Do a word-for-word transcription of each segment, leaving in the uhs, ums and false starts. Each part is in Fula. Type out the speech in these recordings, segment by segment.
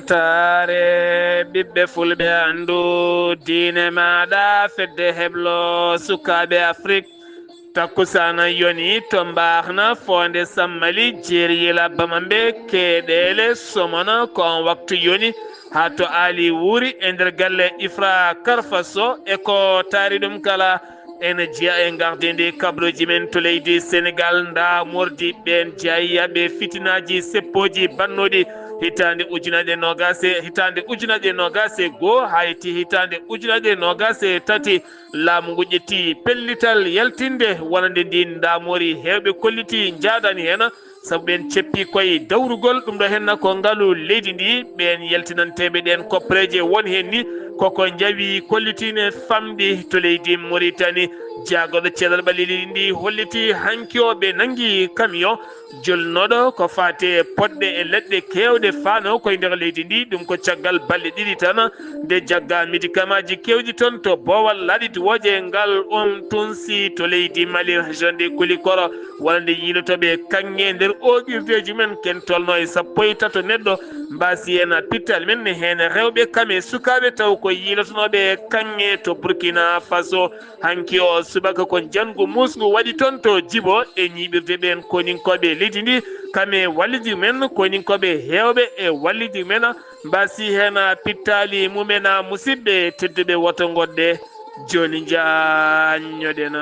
Taare ɓiɓɓe fulɓe, anndu diine maaɗa, fedde heblo sukaaɓe Afrik. Takkusaana yoni to Mbaaxna, Foonde Sammali, Jeeriyela Bamambe, Keeɗeele Somona, ko on waktu yoni haa to Aali Wuuri e nder galle Ifra Karfaso. E ko taari ɗum kala, ene jeyaa e ngardiindi kabaruuji men to leydi Senegaal, ndaa mordi ɓeen jaayiyaɓe fitinaaji seppooji bannooɗi hitaande ujunaaje noogaas e, hitaande ujunaaje noogaas e goo, hayti hitaande ujunaaje noogaas e tati. Laamu ngu ƴetti pellital yaltinde wonande ndiin ndaamoori. Heewɓe kollitii njaadaani heen, sabu ɓeen ceppi koye dawrugol. Ɗum ɗo henna ko ngalu leydi ndi, ɓeen yaltinanteeɓe ɗeen koppereeje won heen ni, koko njawi kollitiine famɗi to leydi Moritani. Jaagorɗo ceedal ɓalli leydi ndi holliti hanki o ɓe nanngi camion jolnooɗo ko faati e poɗɗe e leɗɗe keewɗe faano koye nder leydi ndi. Ɗum ko caggal balɗe ɗiɗi tan nde jagga médicamentji keewɗi toon to boowal laaɗi diwooje ngal on tunsi to leydi Mali, région de Koulikoro. Wonande yiilotooɓe kaŋŋe nder ooɓirdeeji men, ken tolno e sappo e tato neɗɗo mbaasi heen pittaali men, heen rewɓe kam e sukaaɓe, taw ko yiilotonooɓe kaŋŋe to Burkina Faso. Hanki o subaka ko njanngu muusngu waɗi toon to Jibo e ñiiɓirde ɓeen koninkooɓe leydi ndi, kam e wallidi men, koninkooɓe heewɓe e wallidi men, mbaasi heen pittaali mumen. Musidɓe tedduɓe, woto ngoɗɗe, jooni njaanñoɗen.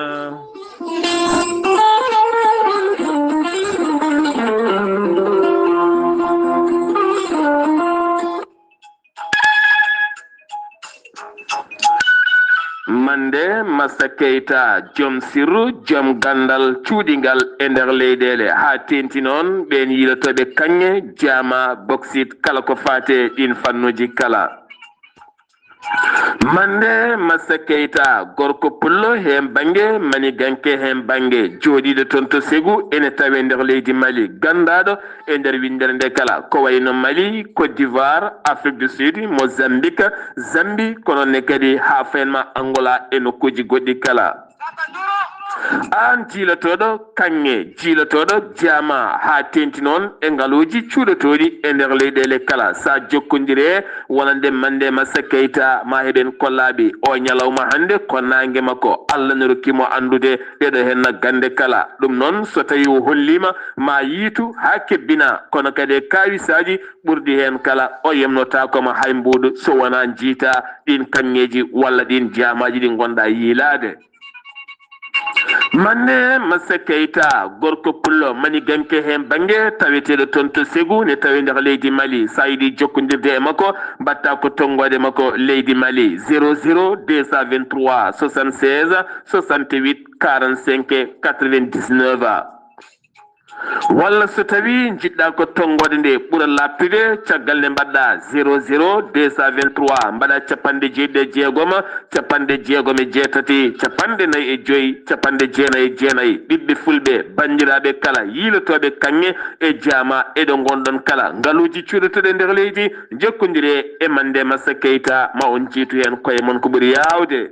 Mande Massa Keita, joom sirru, joom ganndal cuuɗingal e nder leyɗeele, haa teeŋti noon ɓeen yiilotooɓe kaŋŋe, jaama, boksit, kala ko faati e ɗiin fannuuji kala. Mande Massa Keita, gorko pullo heen bannge, maniganke heen bannge, jooɗiiɗo toon to Segu, ene tawee nder leydi Mali, ganndaaɗo e nder winndere nde kala, ko wayno Mali, Côte d'Ivoire, Afrique du Sud, Mozambique, Zambie, kono ne kadi haa fayma Angola e nokkuuji goɗɗi kala. Aan jiilotooɗo kaŋŋe, jiilotooɗo jaama, haa teeŋti noon e ngaluuji cuuɗotooɗi e nder leyɗeele kala, sa jokkondire wonande Mande Massa Keita, ma heɓen kollaaɓe. O ñalawma hannde ko naange makko, Allah ne rokki mo anndude ɗeɗo henna gannde kala. Ɗum noon, so tawi o holliima, ma yiitu haa kebbina, kono kadi e kaawisaaji ɓurɗi heen kala, o yemnotaako ma hay mbuuɗu so wonaa njiita ɗiin kaŋŋeeji walla ɗiin jaamaaji ɗi ngonɗa yiilaade. Mande Massa Keita, gorko pullo, maniganke heen bannge, taweteeɗo toon to Segu, ne tawee nder leydi Mali. Sa yiɗi jokkondirde e makko, mbaɗta ko tonngoode makko leydi Mali, zéro zéro deux cent vingt-trois soixante-seize soixante-huit quarante-cinq quatre-vingt-dix-neuf. Walla so tawii njiɗɗa ko tonngoode nde ɓura laaɓtude, caggal nde mbaɗɗa zéro zéro deux cent vingt-trois, mbaɗa capanɗe jeeɗiɗi e jeegom, capanɗe jeegom e jeetati, capanɗe nayi e joyi, capanɗe jeenayi e jeenayi. Ɓiɓɓe fulɓe, banndiraaɓe kala, yiilotooɓe kaŋŋe e jaama e ɗo ngonɗon kala, ngaluuji cuuɗotooɗi e nder leydi, njokkondire e Mande Massa Keita, ma on njiitu heen koye mon ko ɓuri yaawde.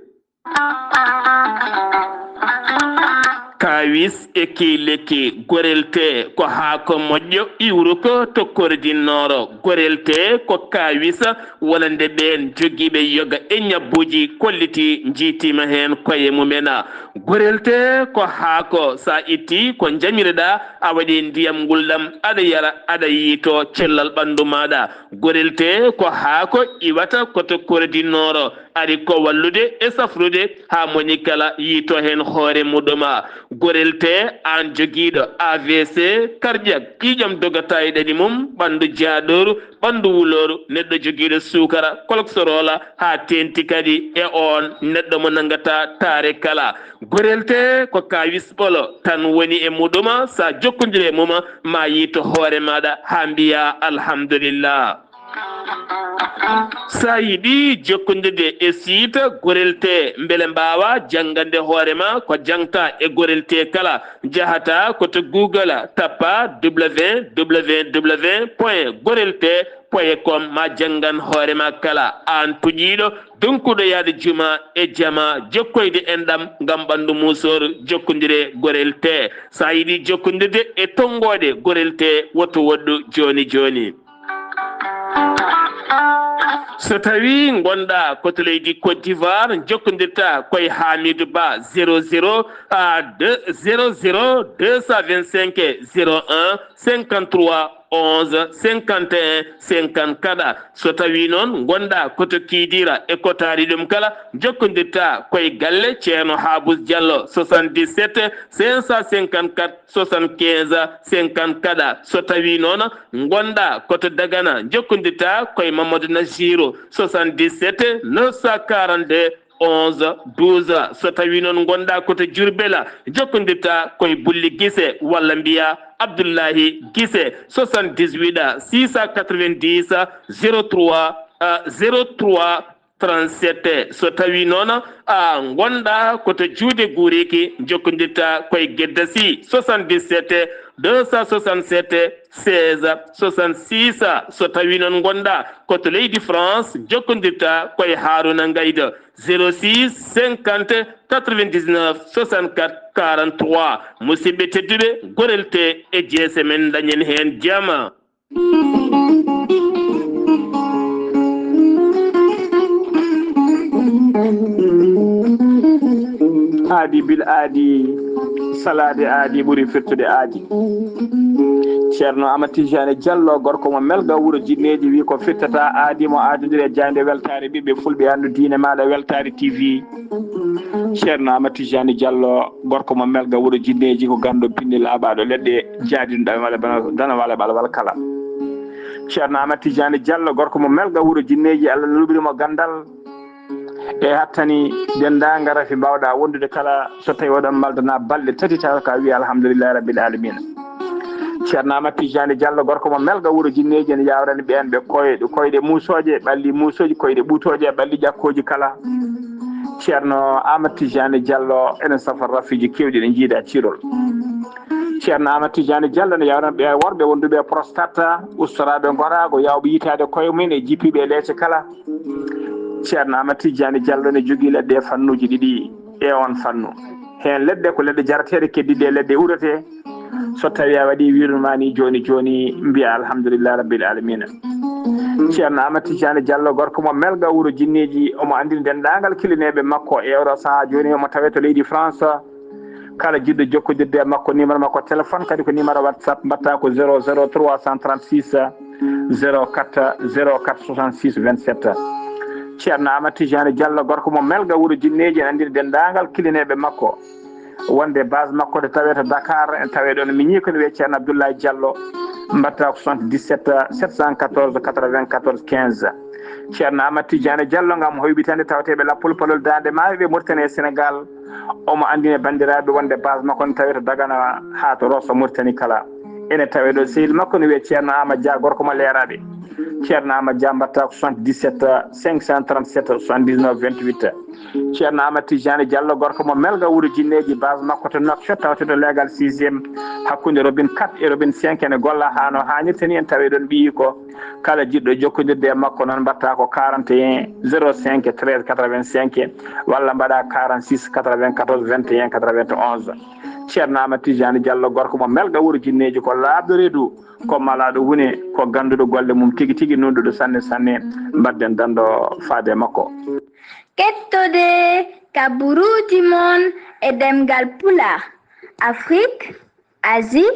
Kaawis e kii lekki, gorel tee ko haako moƴƴo iwruko to Kore du Nord. Gorel tee ko kaawis wonande ɓeen jogiiɓe yoga e ñabbuuji kolliti njiitiima heen koye mumen. Gorel tee ko haako, so a ittii ko njamireɗaa, a waɗi ndiyam ngulɗam, aɗa yara, aɗa yiito cellal ɓanndu maaɗa. Gorel tee ko haako iwata ko to Kore du Nord, ari ko wallude e safrude haa moni kala yiito heen hoore muɗum. Gorel tee, aan jogiiɗo A V C cardiaque, ƴiiƴam dogata e ɗaɗi mum, ɓanndu jaaɗooru, ɓanndu wulooru, neɗɗo jogiiɗo suukara, cholestérol, haa teeŋti kadi e oon neɗɗo mo nanngataa taare kala. Gorel tee ko kaawis ɓolo tan woni e muɗum, so a jokkondire e mum, ma yiito hoore maaɗa haa mbiyaa alhamdulillah. So a yiɗi jokkondirde e site Gorel tee, mbele mbaawa janngande hoore ma ko jangta e Gorel tee kala, njahata ko to Google, tappa w w w point gorel tee point com, ma janngan hoore ma kala. Aan puƴiiɗo, donkuɗo yaade juma e jama, jokkoyde enɗam ngam ɓanndu muusooru, jokkondire Gorel tee. So a yiɗi jokkondirde e tonngoode Gorel tee, woto woɗɗu jooni jooni. So tawii ngonɗaa ko to leydi Côte d'Ivoire, njokkondirtaa koye Hamidou Ba, zéro zéro, ah, deux, zéro zéro, deux cent vingt-cinq, zéro un, cinquante-trois, onze, cinquante et un, cinquante-quatre. So tawii noon ngonɗaa ko to Kidira e ko taari ɗum kala, njokkondirtaa koye galle Ceerno Habous Diallo, soixante-dix-sept, cinq cent cinquante-quatre, soixante-quinze, cinquante-quatre. So tawii noon ngonɗaa ko to Dagana, njokkondirtaa koye Mamadou Naziru, soixante-dix-sept, neuf cent quarante-deux, onze, douze. So tawii noon ngonɗaa ko to Diourbel, njokkondirtaa koye Bulli Gise walla mbiyaa Abdullahi Gise, soixante-dix-huit, six cent quatre-vingt-dix, zéro trois, ah, zéro trois, trente-sept. So tawii noon, ah, ngonɗaa ko to Juude Guuriki, njokkondirtaa koye Gedda Sy, soixante-dix-sept, deux cent soixante-sept, seize, soixante-six. So tawii noon ngonɗaa ko to leydi France, njokkondirtaa koye Haruna Ngaydo, zéro six, cinquante, quatre-vingt-dix-neuf, soixante-quatre, quarante-trois. Musidɓe tedduɓe, gorel tee e jeese men, dañen heen jam. Aadi bil aadi, salaade aadi ɓuri firtude aadi. Ceerno Amadou Tidiane Diallo, gorko mo Melga, wuro Jinneeji, wi ko firtata aadi mo aadodiri e jaaynde weltaare ɓiɓɓe fulɓe, anndu diine maaɗa, Weltaare T V. Ceerno Amadou Tidiane Diallo, gorko mo Melga, wuro Jinneeji, ko ganndo binndi laaɓaaɗo leɗɗe, jaadiiɗo ɗam walla bana-, dana walla ɓalwal kala. Ceerno Amadou Tidiane Diallo, gorko mo Melga, wuro Jinneeji, Allah luɓiri mo ganndal e hattani denndaangal rafi mbaawɗaa wondude kala, so tawii oɗon maldana balɗe tati, tawa ka wiya alhamdulillahi rabbil alamina. Ceerno Amadou Tidiane Diallo, gorko mo Melga, wuro Jinneeji, ene yaawrani ɓeen ɓe koyɗe, koyɗe muusooje, ɓalli muusooji, koyɗe ɓuutooje, ɓalli ƴakkooji kala. Ceerno Amadou Tidiane Diallo, ene safa rafiiji keewɗi ɗi njiida ciirol. Ceerno Amadou Tidiane Diallo ne yaawrani ɓe worɓe wonduɓe e prostate, ustoraaɓe ngoraago, yaawɓe yitaade koye mum e jippiiɓe e leece kala. Ceerno Amadou Tidiane Diallo ne jogii leɗɗe e fannuuji ɗiɗi e oon fannu. Heen leɗɗe ko leɗɗe jarateeɗe, keddiiɗe leɗɗe uratee. So tawii a waɗii wiirdu maa nii jooni jooni, mbiyaa alhamdulillahi rabbil alamina. Ceerno Amadou Tidiane Diallo, gorko mo Melga, wuro Jinneeji, omo anndini denndaangal kilineeɓe makko e oɗo sahaa jooni, omo tawee to leydi France. Kala jiɗɗo jokkondirde e makko, numéro makko téléphone kadi ko numéro WhatsApp, mbaɗtaa ko zéro zéro trois cent trente-six, zéro quatre, zéro quatre soixante-six vingt-sept. Ceerno Amadou Tidiane Diallo, gorko mo Melga, wuro Jinneeji, ene anndini denndaangal kilineeɓe makko wonde base makko to tawee to Dakar, en tawee ɗoon miñiiko ne wiyee Ceerno Abdoulaye Diallo, mbaɗtaa ko soixante-dix-sept, sept cent quatorze, quatre-vingt-quatorze, quinze. Ceerno Amadou Tidiane Diallo, ngam hoyɓitande tawteeɓe lappol palol Daande Maayo ɓe Mauritanie e Sénégal, omo anndina banndiraaɓe wonde base makko ne tawee to Dagana haa to Rosso Mauritanie kala. Ene tawee ɗo sehil makko ne wiyee Ceerno Amadou Dia, gorko mo Leeraaɓe. Ceerno Amadou Dia, mbaɗtaa ko soixante-dix-sept, cinq cent trente-sept, soixante-dix-neuf, vingt-huit. Ceerno Amadou Tidiane Diallo, gorko mo Melga, wuro Jinneeji, base makko to Nouakchott, tawteeɗo leegal sixième, hakkunde robinet quatre e robinet cinq, ene golla haa no haanirta ni, en tawee ɗoon ɓiyiiko. Kala jiɗɗo jokkondirde e makko noon, mbaɗtaa ko quarante et un, zéro cinq, treize, quatre-vingt-cinq, walla mbaɗaa quarante-six, quatre-vingt-quatorze, vingt et un, quatre-vingt-onze. Ceerno Amadou Tidiane Diallo, gorko mo Melga, wuro Jinneeji, ko laaɓɗo reedu, ko malaaɗo huune, ko gannduɗo golle mum tigi tigi, nunɗuɗo sanne sanne. Mbaɗden danndo faade e makko. Kettode ka buruuji mon e ɗemngal Pulaar, Afrique, Asie,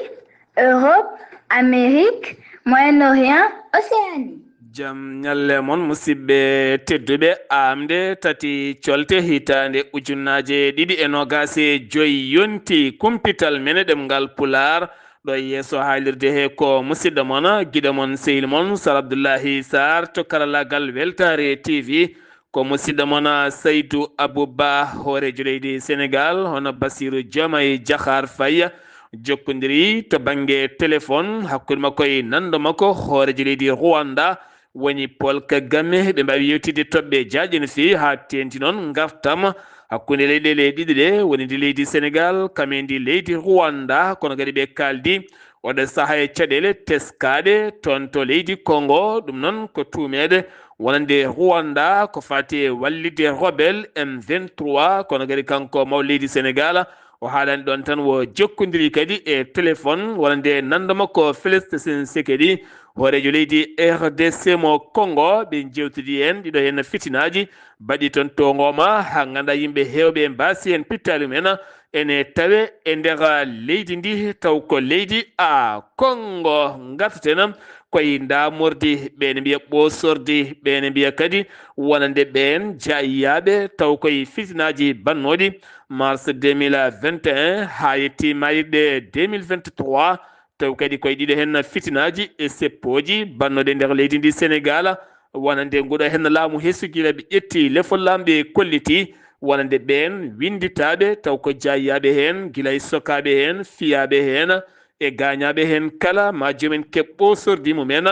Europe, Amérique, Moyen-Orient, Océanie. Jam ñalle mon, musidɓe tedduɓe. Aamde tati colte hitaande ujunnaje ɗiɗi e noogaas e joy yonti kumpital men e ɗemngal Pulaar. Ɗo e yeeso haalirde he ko musidɗo mon, giɗo mon, sehil mon, Sar Abdullahi Sar to karallaagal Weltaare T V. Ko musidɗo mon, Saydu Abuba, hooreejo leydi Senegal, hono Basiru Jomay Jahar Fay, jokkondiri to bannge telefon hakkunde makko e nanndo makko, hooreejo leydi Rwanda, woni Paul Kagame. Ɓe mbaawi yewtidde toɓɓe jaaƴe no feewi haa teeŋti noon ngartam hakkunde leyɗeele ɗiɗi ɗe, woni ndi leydi Senegal, kam e ndi leydi Rwanda, kono kadi ɓe kaaldi oɗo sahaa e caɗeele teskaaɗe toon to leydi Congo, ɗum noon ko tuumeede wonande Rwanda ko faati e wallitde rebelle M vingt-trois, kono kadi kanko mawɗo leydi Senegal, o haalani ɗoon tan, o jokkondiri kadi e téléphone wonande nanndo makko Félix Tshisekedi, Hooreejo leydi R D C mo Congo, ɓe njewtidi heen ɗiɗo heen fitinaaji baɗɗi toon towngooma, haa nganndaa yimɓe heewɓe mbaasi heen pittaali mumen. Ene tawe e nder leydi ndi, taw ko leydi a Congo. Ngartaten koye ndaamordi, ɓe ne mbiya ɓoosordi, ɓe ne mbiya kadi wonande ɓeen jaayiyaaɓe, taw koye fitinaaji bannooɗi mars deux mille vingt et un haa yetti maayirɗe deux mille vingt-trois. Taw kadi koye ɗiɗo heen fitinaaji e seppooji bannooɗe nder leydi ndi Senegaal, wonande nguɗo heen laamu heesu gila ɓe ƴetti lefol laamɓe kolliti, wonande ɓeen winnditaaɓe, taw ko jaayiyaaɓe heen, gila e sokaaɓe heen, fiyaaɓe heen, e gaañaaɓe heen kala, ma joomen keɓ ɓoosordi mumen,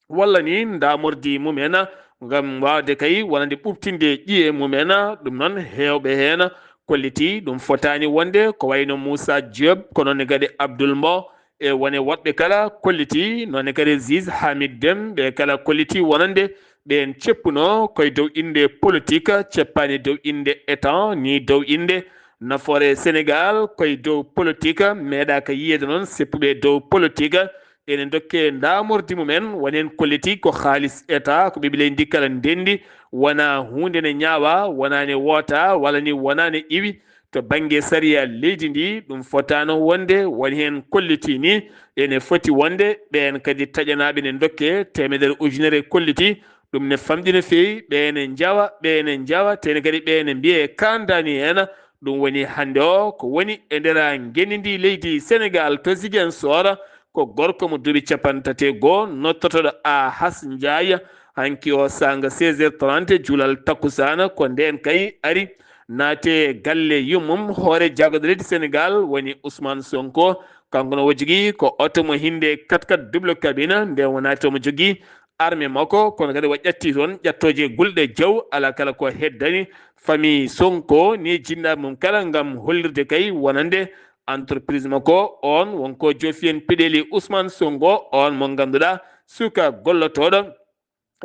walla ni ndaamordi mumen, ngam waawde kay wonande ɓuuɓtinde ƴiye mumen. Ɗum noon, heewɓe heen kolliti ɗum fotaani wonde, ko wayno Moussa Diop, ko noon ne kadi Abdoul Mbow, e wone woɗɓe kala kolliti, noon ne kadi Ziz Hamid Dem, ɓe kala kolliti wonande ɓeen ceppuno koye dow innde politique, ceppaani dow innde État, ni dow innde nafoore Sénégal, koye dow politique, meeɗaaka yiyeede noon seppuɓe dow politique, ene ndokke ndaamordi mumen, won heen kolliti ko haalis État, ko ɓiɓɓe leydi ndi kala ndenndi, wonaa huunde ne ñaawa, wonaa ne woota, walla ni wonaa ne iwi to bannge sariya leydi ndi. Ɗum fotaano wonde, won heen kolliti ni, ene foti wonde, ɓeen kadi taƴanaaɓe ne ndokke teemedere ujunere kolliti, ɗum ne famɗi no feewi, ɓe ne njawa, ɓe ne njawa, tene kadi ɓe ne mbiye kandani en. Ɗum woni hannde o ko woni e nder ngenndi ndi leydi Senegaal to Ziguinchor, ko gorko mo duuɓi capanɗe tati e goo, nottotoɗo Ahas Njaay. Hanki o saanga seize heures trente, juulal takkusaan, ko ndeen kay ari, naati e galle yummum, hoore jagguɗo leydi Senegaal woni Ousmane Sonko. Kanko no o jogii ko oto mo hinnde quatre-quatre double cabine, nde o naati omo jogii arme makko, kono kadi o ƴatti toon ƴattooje gulɗe jaw, alaa kala ko heddani famille Sonko ni jinnaaɓe mum kala, ngam hollirde kay wonande entreprise makko on, wonko joofi en peɗeeli Ousmane Sonko on mo ngannduɗaa suka gollotooɗo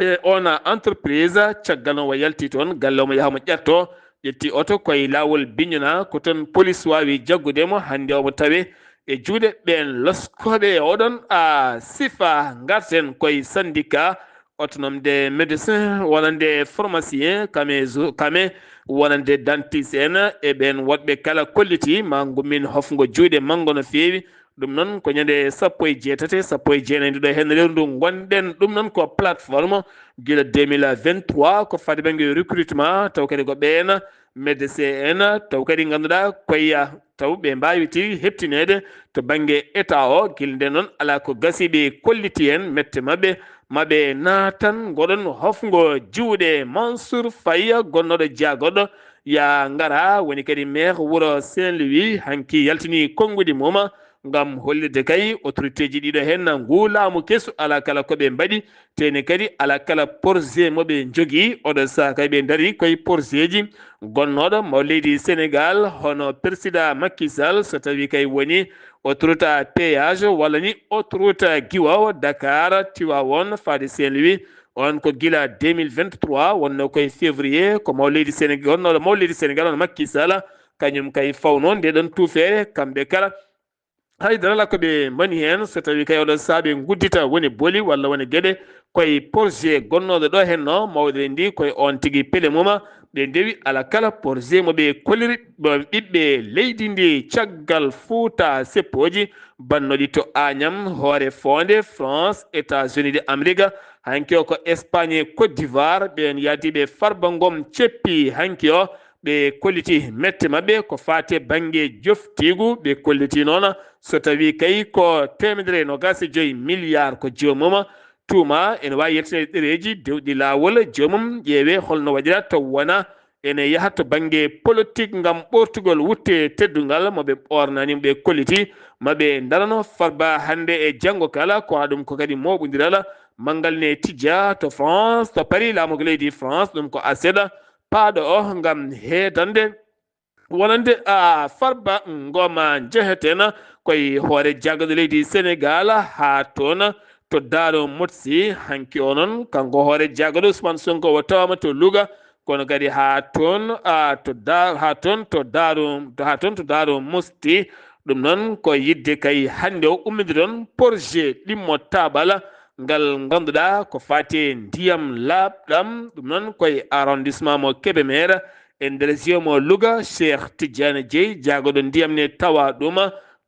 e on entreprise. Caggal noon o yalti toon galle, omo yaha omo ƴatto, ƴetti oto koye laawol Bignona, ko toon police waawi jaggude mo. Hannde omo tawe e juuɗe ɓeen loskooɓe e oɗon a sifa. Ngarten koye syndicat autonome des médecins, wonande pharmacien, kame zo-, kame wonande dentiste en, e ɓeen woɗɓe kala kolliti ma ngummin hofngo juuɗe manngo no feewi. Ɗum noon ko ñande sappo e jeetati, sappo e jeenayi nduɗo heen lewru ndu ngonɗen. Ɗum noon ko plateforme gila deux mille vingt-trois, ko fade bannge recrutement, taw kadi ko ɓeen médecin en, taw kadi ngannduɗaa koye taw ɓe mbaawi tigi heɓtineede to bannge état o. Gila nde noon alaa ko gasi ɓe kolliti heen mette maɓɓe, ma ɓe naatan ngoɗon hofngo juuɗe. Mansour Faye, gonnooɗo jaagoɗo Ya Ngara, woni kadi maire wuro Saint-Louis, hanki yaltini konnguɗi mum ngam hollirde kay autorité ji ɗiɗo heen ngu laamu kesu alaa kala ko ɓe mbaɗi, tene kadi alaa kala projet mo ɓe njogii. Oɗo saha kay ɓe ndarii koye projet ji gonnooɗo mo leydi Sénégal, hono président Macky Sall, so tawi kay woni autoroute à péage walla ni autoroute Guiwao Dakar Tivaouane faade Saint-Louis. On ko gila deux mille vingt-trois wonno koye février, ko maw leydi Sénégal, gonnooɗo maw leydi Sénégal on Macky Sall, kañum kay fawno nde ɗon tuufeere, kamɓe kala. Haydara alaa ko ɓe mbani heen, so tawi kay oɗo saha ɓe nguddita woni boli walla woni geɗe, koye projet gonnooɗo ɗo heen no mawɗo ndi, koye on tigi pele mum, ɓe ndewi alaa kala projet mo ɓe kolliri ɓiɓɓe leydi ndi caggal Fuuta seppooji bannooɗi to Añam, Hoore Foonde, France, États-Unis de Amérique, hanki o ko Espagne, Côte d'Ivoire, ɓeen yaadiiɓe Farba Ngom ceppi hanki o, ɓe kolliti mette maɓɓe ko faate bannge joftiigu, ɓe kolliti noon so tawi kay ko teemedere e noogaas e joy milliard ko joomum, tuuma ene waawi yaltineede ɗereeji dewɗi laawol, joomum ƴeewe holno waɗira taw wona ene yaha to bannge politik ngam ɓoortugol wutte teddungal mo ɓe ɓoornani, ɓe kolliti ma ɓe ndarano Farba hannde e janngo kala, ko ɗum ko kadi mooɓondiral manngal ne tijja to France, to Paris, laamu ko leydi France, ɗum ko aset paaɗo o ngam heedande wonande a Farba Ngom. Njeheten koye hoore jaggaɗo leydi Sénégal haa toon to Daaru Mutsi. Hanki o noon, kanko hoore jaggaɗo Ousmane Sonko o tawama to Louga, kono kadi haa toon, a, to Daar-, haa toon to Daaru, haa toon to Daaru Musti. Ɗum noon ko yidde kay hannde o ummidi toon projet ɗimmo taabal ngal ngannduɗaa ko faati e ndiyam laaɓɗam, ɗum noon koye arrondissement mo Kébémer, e nder région mo Louga. Cheikh Tidiane Dieye, jaagoɗo ndiyam ne tawa ɗum.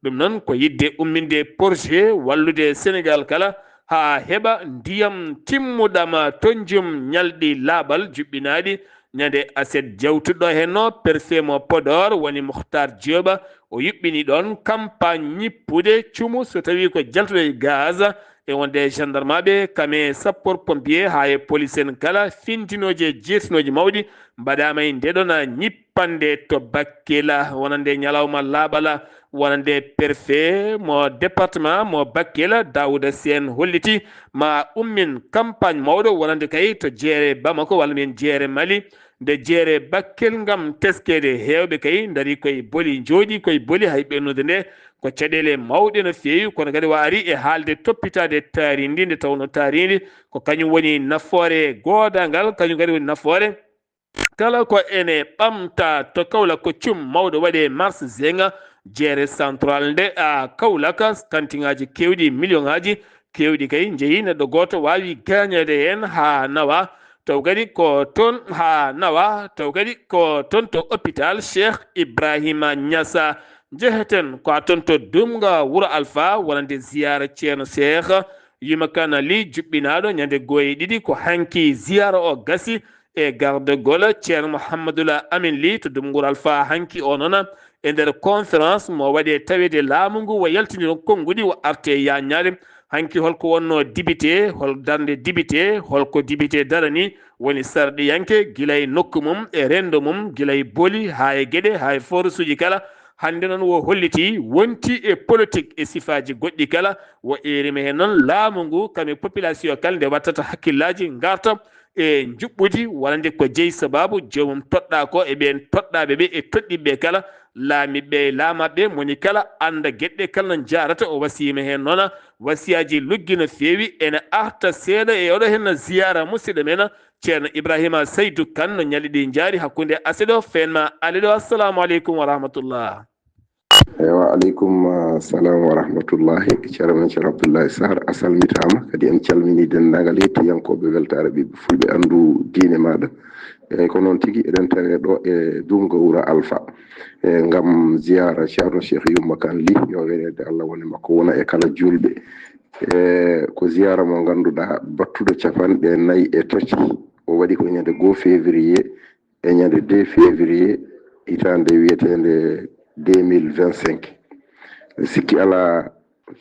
Ɗum noon ko yiɗde umminde projet wallude Sénégal kala haa heɓa ndiyam timmuɗam, tonjum, ñalɗi laaɓal juɓɓinaaɗi. Ñande aset jawtuɗo henno, préfet mo Podor woni Mokhtar Diop, o yuɓɓini ɗoon campagne ñippude cumu so tawi ko jaltuɗo e gaz, e wonde gendarmeɓe, kame sapeur pompier haa e police en kala, fintinooji e jeertinooji mawɗi mbaɗaama e nde ɗoon ñippande to Bakkela, wonande ñalawma laaɓal, wonande préfet mo département mo Bakkela, Daouda Sène, holliti ma ummin campagne mawɗo wonande kay to jeere Bamako walla mbiyen jeere Mali, nde jeere Bakkel ngam teskeede. Heewɓe kay ndarii koye boli, njooɗii koye boli, hay ɓennude nde ko caɗeele mawɗe no feewi, kono kadi o ari e haalde toppitaade taarindi, nde tawnoo taarindi ko kañum woni nafoore goodangal, kañum kadi woni nafoore kala ko ene ɓamta to Kaolack. Ko cum mawɗo waɗe mars zinga, jeere central nde a Kaolack, kantiŋaaji keewɗi, million ŋaaji keewɗi kay njeyi, neɗɗo gooto waawi gaañeede heen haa nawa. Taw kadi ko toon haa nawa, taw kadi ko toon to hôpital Cheikh Ibrahima Niass. Njeheten ko a toon to Dumga Wuro Alfa, wonande ziyaara Ceerno Cheikh Yuma Kan Ly, juɓɓinaaɗo ñande gooye ɗiɗi. Ko hanki ziyaara o gasi e garde gol Ceerno Mouhamadoul Amine Ly to Dumga Wuro Alfa. Hanki o noon e nder conférence mo waɗi e taweede laamu ngu, o yaltini ɗoon konnguɗi, o arti e yaaññaade. Hanki holko wonnoo dibite, hol darnde dibite, holko dibite darani, woni sarɗiyanke gila e nokku mum, e renndo mum, gila e boli, haa e geɗe, haa e forsuuji kala. Hannde noon o holliti, wonti e politique e sifaaji goɗɗi kala. O eerima heen noon laamu ngu, kam e population kala nde wattata hakkillaaji ngarta e njuɓɓudi, wonande ko jeyi sabaabu joomum toɗɗaa ko e ɓeen toɗɗaaɓe ɓe e toɗɗiiɓe ɓe kala, laamiiɓe e laamaaɓe, moni kala annda geɗe kala no njaarata. O wasiyima heen noon wasiyaaji luggi no feewi. Ene arta seeɗa e oɗo heen ziyaara musidɗo men Ceerno Ibrahima Saydu Kan no ñalli ɗi njaari hakkunde aset o feen ma ale ɗo. Assalamu aleykum wa rahmatullah. Ewa, aleykum, ah, salam wa rahmatullahi. Ceerno men Ceerno Abdoullahi Sarr, a salmitaama. Kadi en calminii denndaangal hettiyankooɓe Weltaare Ɓiɓɓe Fulɓe Anndu Diine Maaɗa. Eyi, ko noon tigi, eɗen tawee ɗo e Dumga Wuro Alfa, e ngam ziyaara Ceerno Cheikh Yumma Kan Ly, yo weereede Allah wone makko, wona e kala juulɓe. E ko ziyaara mo ngannduɗaa battuɗo capanɗe nayi e tati, o waɗi ko ñande goo février, e ñande deux février hitaande wiyeteende deux mille vingt-cinq. Sikki alaa,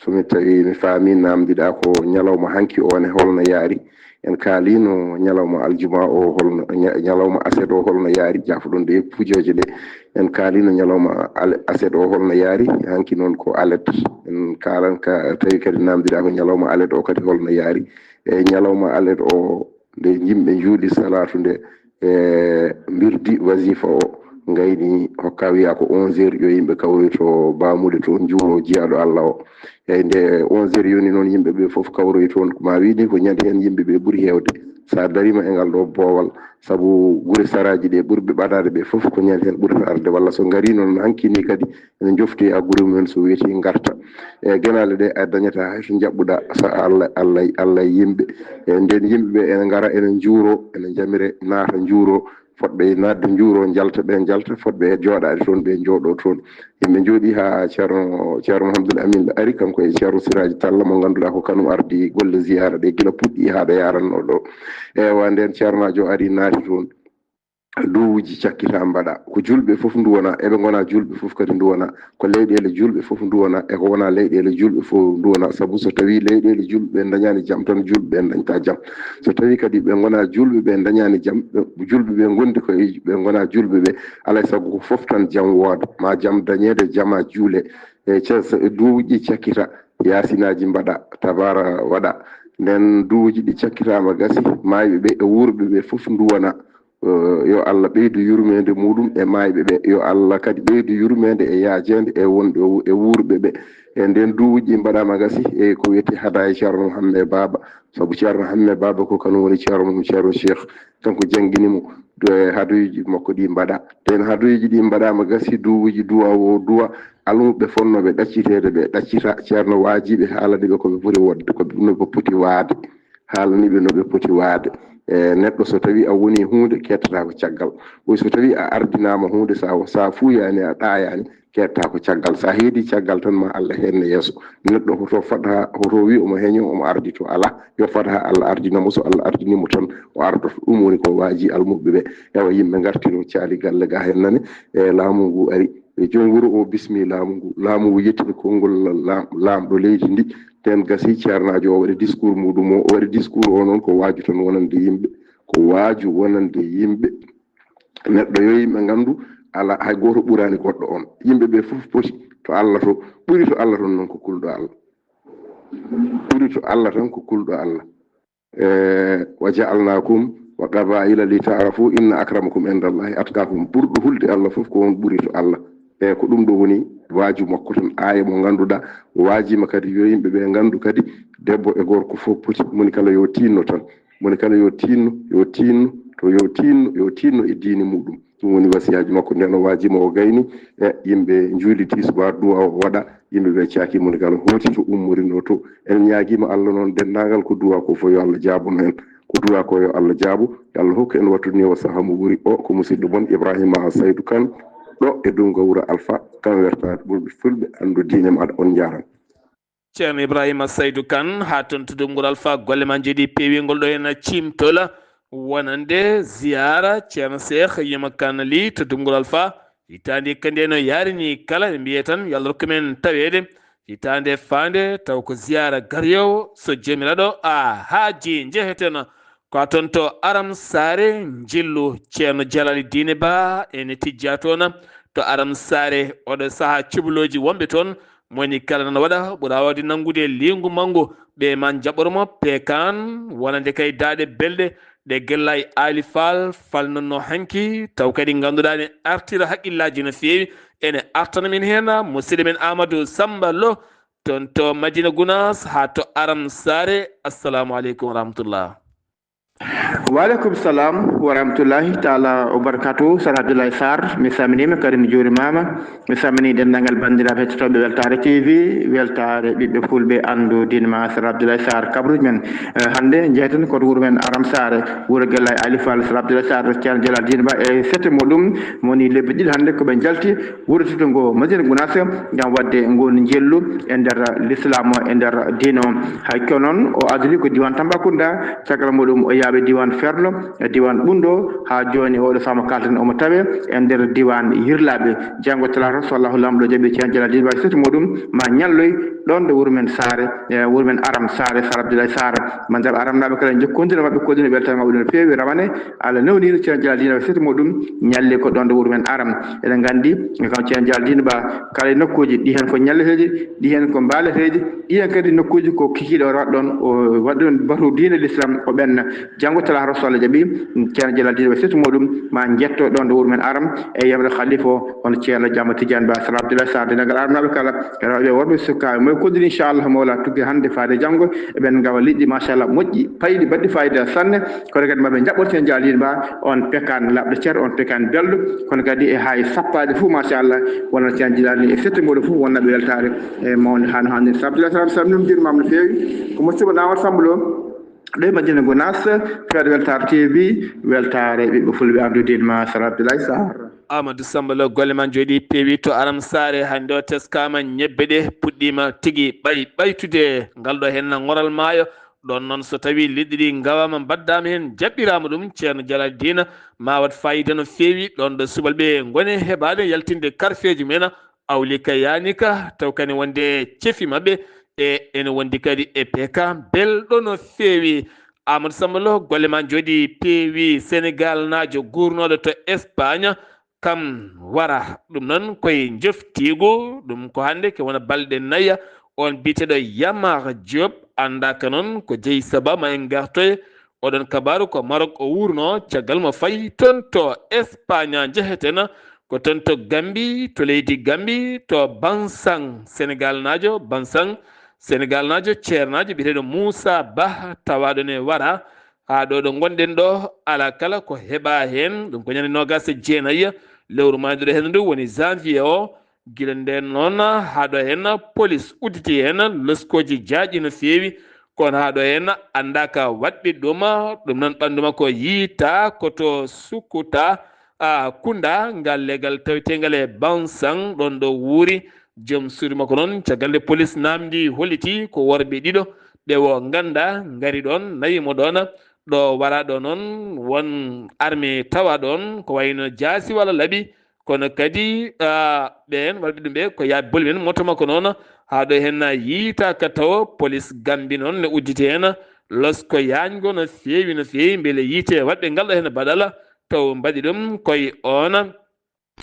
so mi tawi mi faami, naamndiɗaa ko ñalawma hanki o ne holno yaari. En kaaliino ñalawma aljuma o holno, ña-, ñalawma aset o holno yaari, jaafoɗon ɗe pujooje ɗe. En kaaliino ñalawma al-, aset o holno yaari, hanki noon ko alet. En kaalan ka, tawi kadi naamndiɗaa ko ñalawma alet o kadi holno yaari. E ñalawma alet o, nde yimɓe njuuli salaatu nde, e mbirdi wasifa o, ngayni hokka wiya ko onze heures, yo yimɓe kawroy to Bamuɗe toon, njuuro jiyaaɗo Allah o. Eyi, nde onze heures yoni noon, yimɓe ɓe fof kawroy toon. Ko ma wiide ko ñande heen yimɓe ɓe ɓuri heewde. So a dariima e ngal ɗo boowal, sabu gure saraaji ɗe ɓurɓe ɓadaade ɓe fof ko ñande heen ɓurata arde, walla so ngari noon hanki ni kadi, ene njofti e gure mumen so weeti ngarta. E genaale ɗe a dañata hay so njaɓɓuɗa, so Allah, Allah, Allah e yimɓe. E nden yimɓe ɓe ene ngara, ene njuuro, ene njamire, naata njuuro, fotɓe naatde njuuro, njalta ɓe njalta, fotɓe jooɗaade toon ɓe jooɗo toon. Yimɓe njooɗi haa Ceerno, Ceerno Mouhamadoul Amine ari, kanko e Ceerno Siraaji Talla mo ngannduɗaa ko kanum ardi golle ziyaara ɗe gila puɗɗi haa ɗo yaaranno ɗo. Ewa, nden Ceernaajo ari naati toon. Duwuuji cakkita mbaɗa. Ko juulɓe fof nduwana, eɓe ngona juulɓe fof kadi nduwana. Ko leyɗeele juulɓe fof nduwana, e ko wona leyɗeele juulɓe fof nduwana. Sabu so tawi leyɗeele juulɓe ɓe dañani jam tan, juulɓe ɓe dañta jam. So tawi kadi ɓe ngona juulɓe ɓe dañani jam, ɓe, juulɓe ɓe ngondi ko e, ɓe ngona juulɓe ɓe, alay sago ko fof tan jam wooda. Ma jam dañeede, jama juule. E ca-, so duwuuji cakkita, yaasinaji mbaɗa, tabaara waɗa. Nden duwuuji ɗi cakkitaama gasi, maayɓe ɓe e wuurɓe ɓe fof nduwana. Eh, yo Allah ɓeydu yurmeende muɗum e maayɓe ɓe. Yo Allah kadi ɓeydu yurmeende e yaajeende e wonɓe e wuurɓe ɓe. E nden duwuuji mbaɗaama gasi, e ko wiyetee hadaya Ceerno Hamme Baaba. Sabu Ceerno Hamme Baaba ko kanum woni Ceerno mum, Ceerno Cheikh. Kanko janngini mo, eh, hadayuuji makko ɗi mbaɗa. Nden hadayuuji ɗi mbaɗaama gasi, duwuuji duwa o duwa, almuɓɓe fonnooɓe ɗacciteede ɓe ɗaccita, ceerno waajiɓe haalani ɓe ko ɓe poti wonde, ko no ɓe poti waade, haalani ɓe no ɓe poti waade. E neɗɗo so tawii a woni huunde, kettata ko caggal. Oy so tawii a ardinaama huunde, sa, sa fuuyaani, a ɗaayaani, kettata ko caggal. Sa heedi caggal tan ma Allah henne yeeso. Neɗɗo hoto faɗa, hoto wi omo heño, omo ardito, alaa. Yo faɗa Allah ardinamo, so Allah ardinimo tan o ardoto. Ɗum woni ko waaji almuɓɓe ɓe. Ewa yimɓe ngartino caali galle ga hen nane, e laamu ngu ari. E joom wuro o bismi laamu ngu. Laamu ngu yettini konngol la-, laam-, laamɗo leydi ndi. Nden gasi ceernaajo o waɗi discours muɗum o. O waɗi discours o noon ko waaju tan wonande yimɓe. Ko waaju wonande yimɓe. Neɗɗo yo yimɓe nganndu, alaa hay gooto ɓuraani goɗɗo on. Yimɓe ɓe fof poti to Allah to, ɓuri to Allah ton noon ko kulɗo Allah. Ɓuri to Allah tan ko kulɗo Allah. E, "Wa ja'alnaakum wa qabaa'ila li ta'aarafu inna akramakum indallahi atqaakum." Ɓurɗo hulde Allah fof ko on ɓuri to Allah. E, ko ɗum ɗo woni waaju makko tan, aaya mo ngannduɗaa waajiima kadi yo yimɓe ɓe nganndu kadi debbo e gorko fof poti, moni kala yo tiinno tan. Moni kala yo tiinno, yo tiinno, to yo tiinno, yo tiinno e diine muɗum. Ɗum woni wasiyaaji makko, nden o waajiima o gayni e yimɓe njuuli tisubaar duwa o waɗa, yimɓe ɓe caaki moni kala hooti to ummorinoo to. En ñaagiima Allah noon denndaangal ko duwa ko fof yo Allah jaabono en. Ko duwa ko yo Allah jaabo, yo Allah hokku en wattude ni o saha mo ɓuri o, ko musidɗo mon Ibrahima Saydu Kan, ɗo e Dunga Wuro Alfa, kan wertaade ɓurɓe fulɓe anndu diine maɗa, on njaarama. Ceerno Ibrahima Saydu Kan, haa toon to Dunga Wuro Alfa, golle ma njeeɗi peewingol ɗo en ciimtol wonande ziyaara Ceerno Seex Yuma Kan Li to Dunga Wuro Alfa. Hitaande kandi no yaarini kala, ɓe mbiye tan yo Allah rokku men taweede hitaande faande, taw ko ziyaara garyoowo, so Joomiraaɗo a haaji njeheten. Ko a toon to Aram Saare, njillu Ceerno Jalali Diine Ba ene tijjaa toon to Aram Saare. Oɗo sahaa cubalooji wonɓe toon, mo woni kala nana waɗa ɓura waawde nanngude liingu manngu, ɓe ma njaɓɓor mo peekaan, wonande kay daaɗe belɗe ɗe Gellay Aali Faal falnanno hanki, taw kadi ngannduɗaa ne artira haqqillaaji no feewi. Ene artana min heen musidɗo men Amadou Samba Lo, toon to Madina Gunaas haa to Aram Saare. Assalamu aleykum wa rahmatullah. Wa aleykum salam wa rahmatullahi taala wa barakatuh. Sar Abdoulaye Sarr, mi salminiima kadi mi juurimaama. Mi salmini denndaangal banndiraaɓe hettotooɓe Weltaare T V, Weltaare ɓiɓɓe fulɓe anndu diine ma, Sar Abdoulaye Sarr, kabruuji men. Eh, hannde njeheten ko to wuro men Aram Saare, wuro Gellay Ali Fall, Sar Abdoulaye Sarr, Ceerno Jalal Diine Ba e sette muɗum, mo woni lebbi ɗiɗi hannde ko ɓe njalti wuro teddugo Madina Gunaas ngam waɗde ngun njellu e nder l'islam o, e nder diine o. Hay ko noon o adori ko diiwaan Tambacounda, caggal muɗum o yaaɓi diiwaan Ferlo, e diiwaan Ɓunndo, haa jooni oɗo sahaa mo kaalten omo tawee e nder diiwaan Yirlaaɓe. Janngo talaata so Allahu Laamɗo jaɓi, Ceerno Jalal Diine Ba e sette muɗum ma ñalloy ɗoon ɗo wuro men Saare, e wuro men Aram Saare, Sar Abdoulaye Sarr. Banndiraaɓe aramnaaɓe kala, njokkondiral maɓɓe, koɗɗinooɓe weltaare maɓɓe no feewi, rawane Allah newniino Ceerno Jalal Diine Ba e sette muɗum, ñalli ko ɗoon ɗo wuro men Aram. Eɗen nganndi, kam Ceerno Jalal Diine Ba, kala e nokkuuji, ɗi heen ko ñalleteeɗi, ɗi heen ko mbaaleteeɗi, ɗi heen kadi nokkuuji ko kikiiɗe o waɗa ɗoon, o waɗi ɗoon batu diine l'islam, o ɓenna. Janngo talaata so Allah jaɓi, Ceerno Jalal Diine Ba e sette muɗum ma njetto ɗoon ɗo wuro men Aram, e yamre khalifa o, hono Ceerno Jaama Tijaan Ba, Sar Abdoulaye Sarr, denndaangal aramnaaɓe kala, rewɓe, worɓe, sukaaɓe, mo e koɗɗinooɓe, inchallah, Mawla tuggi hannde faade janngo, eɓen ngawa liɗɗi, machallah, moƴƴi, payɗi, baɗɗi fayida sanne. Kono kadi maɓe njaɓɓor Ceerno Jalal Diine Ba on pekaan laɓɗo cer, on pekaan belɗo, kono kadi e haa e sappaade fof, machallah, wonata Ceerno Jalal ni e sette muɗum fof wonnaɓe weltaare e mawde haa no hannde. Sar Abdoulaye Sarr, salminii, juurimaama no feewi. Ko musidɗo Amadou Samba Lo, ɗo e Madina Gunaas, fedde Weltaare T V, weltaare ɓiɓɓe fulɓe anndu diine ma, Sar Abdoulaye Sarr. Amadou Samba Lo, golle ma njooɗi peewi to Aram Saare. Hannde o teskaama, ñebbe ɗe puɗɗiima tigi ɓay ɓaytude. Ngal ɗo heen ŋoral maayo, ɗoon noon so tawii liɗɗi ɗi ngawaama, mbaɗdaama heen, jaɓɓiraama ɗum, Ceerno Jalal Diina ma waɗ fayida no feewi. Ɗoon ɗo subalɓe ngoni heɓaade yaltinde karfeeji mumen, awli ka yaani ka, taw kadi wonde cefi maɓɓe e ene wondi kadi e peekaan belɗo no feewi. Amadou Samba Lo, golle ma njooɗi peewi. Senegaalnaajo guurnooɗo to Espagne, kam wara. Ɗum noon koye njoftiigu, ɗum ko hannde, ke wona balɗe nayi, on biyeteeɗo Yamar Diop, anndaaka noon ko jeyi saba, ma en ngartoy. Oɗon kabaaru ko Maroc o wuurnoo, caggal mo fayi toon to Espagne. Njeheten ko toon to Gambi, to leydi Gambi, to Bansang, Senegaalnaajo Bansang, Senegaalnaajo ceernaajo biyeteeɗo Moussa Bah, tawaaɗo ne wara. Haa ɗo ɗo ngonɗen ɗo, alaa kala ko heɓaa heen. Ɗum ko ñande noogaas e jeenayi lewru maayduɗo heen ndu, woni janvier o. Gila ndeen noon, haa ɗo heen, polis udditi heen loskooji jaajɗi no feewi, kono haa ɗo heen anndaaka waɗɓe ɗum. Ɗum noon, ɓanndu makko yiytaa ko to Sukuta, a, Kunda, ngal legal taweteengal e Bansang, ɗoon ɗo wuuri. Joom suudu makko noon, caggal nde polis naamndii, holliti ko worɓe ɗiɗo, ɓe o nganndaa, ngari ɗoon, nawi mo ɗoon. Ɗo wara ɗo noon, won arme tawa ɗoon, ko wayno jaasi walla laɓi, kono kadi, ah, ɓeen waɗɓe ɗum ɓe ko yaaɓe boli men moto makko noon, haa ɗo heen yiytaaka tawa. Polis Gambi noon ne udditi heen losko yaajngo no feewi, no feewi, mbele yiytee waɗɓe ngal ɗo heen baɗala, taw mbaɗi ɗum koye oon